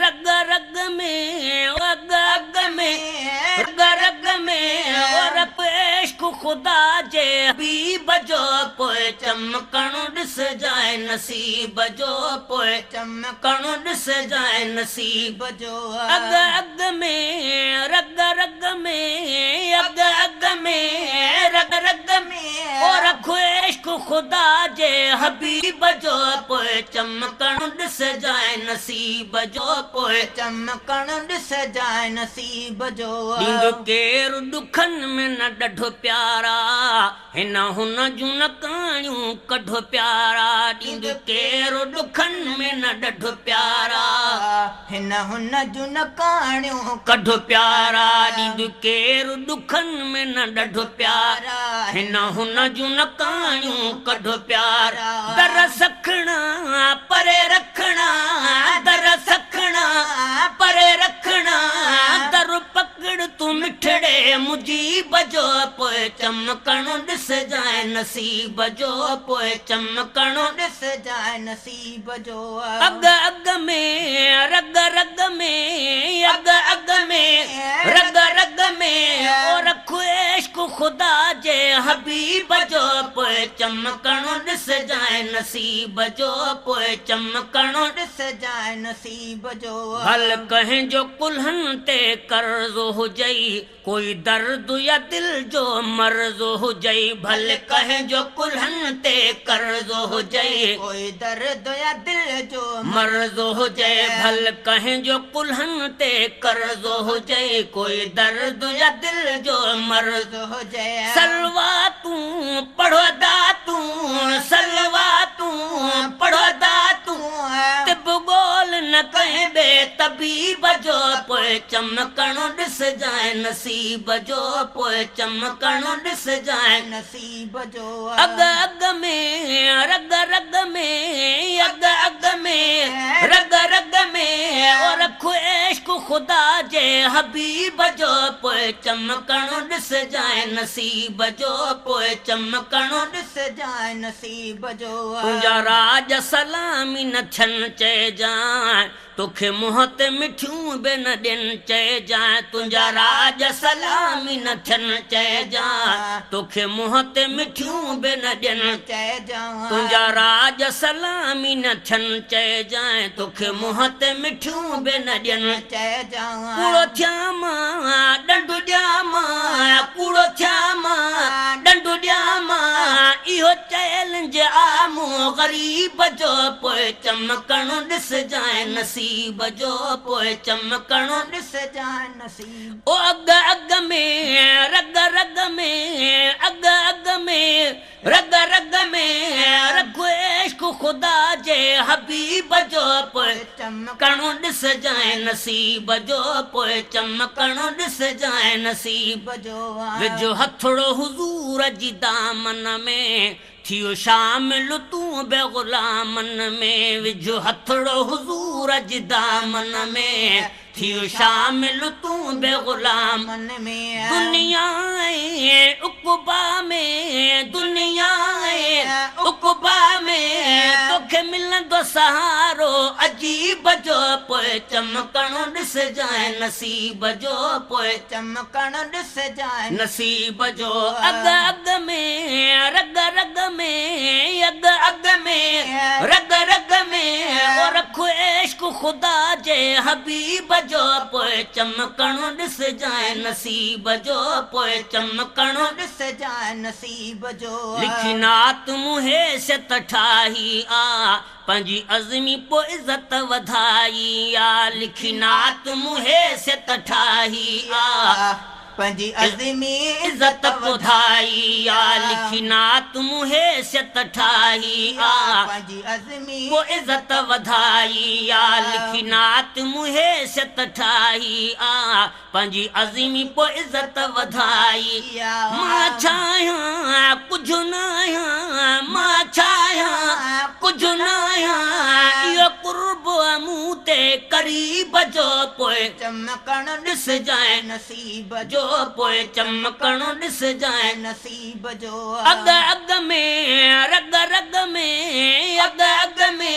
رڳ رڳ ۾، اڳ اڳ ۾، رڳ رڳ ۾، او رب عشق خدا جي حبيب جو پوء چمڪڻ ڏسجانء نصيب جو پوء چمڪڻ ڏسجانء نصيب جو. اڳ اڳ ۾، رڳ رڳ ۾، اڳ اڳ ۾، رڳ رڳ ۾، او رک عشق خدا جي حبيب جو پوء چمڪڻ ڏسجانء نصيب جو پوء چمڪڻ ڏسجانء نصيب جو. ڏيندو ڪير ڏکن ۾ نه ڏڍ پيارا، هن هن جون نه ڪهاڻيون ڪڍ پيارا. ڏيندو ڪير ڏکن ۾ نه ڏڍ پيارا، هن هن جون نه ڪهاڻيون ڪڍ پيارا. ڏيندو ڪير ڏکن ۾ نه ڏڍ پيارا، هن هن جون نه ڪهاڻيون ڪڍ پيارا. در سکڻا پري رکڻا، در سکڻا پري رکڻا، در پڪڙ تون مٺڙي مجيب جو پوء چمڪڻ ڏسجانء نصيب جو پوء چمڪڻ ڏسجانء نصيب جو. اڳ اڳ ۾، رڳ رڳ ۾، اڳ اڳ ۾، رڳ رڳ ۾، او رک عشق خدا جي حبيب جو پوء چمڪڻ ڏسجانء نصيب جو پوء چمڪڻ ڏسجانء نصيب جو. ڀل ڪنهن جو ڪلهن تي قرض هجئي، ڪوئي درد يا دل جو مرض هجئي. ڀل ڪنهن جو ڪلهن تي قرض هجئي، ڪوئي درد يا دل جو مرض هجئي. ڀل ڪنهن جو ڪلهن تي قرض هجئي، ڪوئي درد يا دل جو مرض هجئي. صلواتون پڙهو داتون، صلواتون پڙهو داتون، طب ڳول نه ڪنهن ٻئي طبيب جو پوء چمڪڻ ڏسجانء نصيب جو پوء چمڪڻ ڏسجانء نصيب جو. اڳ اڳ ۾، رڳ رڳ ۾، اڳ اڳ ۾، رڳ رڳ ۾، او رک عشق خدا جي حبيب جو پوء چمڪڻ ڏسجانء نصيب جو پوء چمڪڻ ڏسجانء نصيب جو. تنهنجا راڄ سلامي نه ٿين چئجانء، توکي منهن تي مٺيون به نه ڏين چئجانء. تنهنجا راڄ سلامي نه ٿين چئجانء، توکي منهن تي مٺيون به نه ڏين چئجانء. تنهنجا راڄ سلامي نه ٿين چئجانء، توکي منهن تي مٺيون به نه ڏين چئجانء. ڪوڙو ٿيان مان ڏنڊ ڏيان مان، ڪوڙو ٿيان مان ڏنڊ ڏيان مان، اهو چئلينج آ مون غريب جو پوء چمڪڻ ڏسجانء نصيب جو پوء چمڪڻ ڏسجانء نصيب. او اڳ اڳ ۾، رڳ رڳ ۾، اڳ اڳ ۾، رڳ رڳ ۾، رک عشق خدا جي حبيب جو پوء چمڪڻ ڏسجانء نصيب جو پوء چمڪڻ ڏسجانء نصيب جو. وجهه هٿڙو حضور جي دامن ۾، ٿيو شامل تون به غلامن ۾. وجهه هٿڙو حضور جي دامن ۾، ٿيو شامل تون به غلامن ۾. دنيا عقبيٰ ۾، دنيا عقبيٰ ۾، توکي ملندو سهارو عجيب جو پوء چمڪڻ ڏسجانء نصيب جو پوء چمڪڻ ڏسجانء نصيب جو. اڳ اڳ ۾، رڳ رڳ ۾، اڳ اڳ ۾، رڳ رڳ ۾، او رک عشق خدا جي حبيب جو پوء چمڪڻ ڏسجانء نصيب جو پوء چمڪڻ ڏسجانء نصيب جو. لکي نعت مون حيثيت ٺاهي آ، پنهنجي عزمي پوء عزت وڌائي آ. لکي نعت مون حيثيت ٺاهي آ، پنهنجي عزمي عزت وڌائي آ. لکي نعت مون حيثيت ٺاهي آ، پنهنجي عزمي پوء عزت وڌائي آ. لکي نعت مون حيثيت ٺاهي آ، پنهنجي عزمي پوء عزت وڌائي. مان ڇا آهيان ڪجهه نه آهيان، مان ڇا آهيان ڪجهه نه آهيان، اهو قرب آ مون تي قريب جو پوءِ چمڪڻ ڏسجانءِ نصيب جو پوءِ چمڪڻ ڏسجانءِ نصيب جو. اڳ اڳ ۾ رڳ رڳ ۾، اڳ اڳ ۾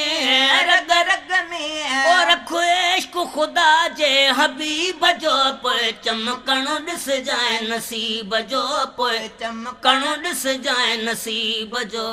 رڳ رڳ ۾، او رک عشق خدا جي حبيب جو پوءِ چمڪڻ ڏسجانءِ نصيب جو، پوءِ چمڪڻ ڏسجانءِ نصيب جو.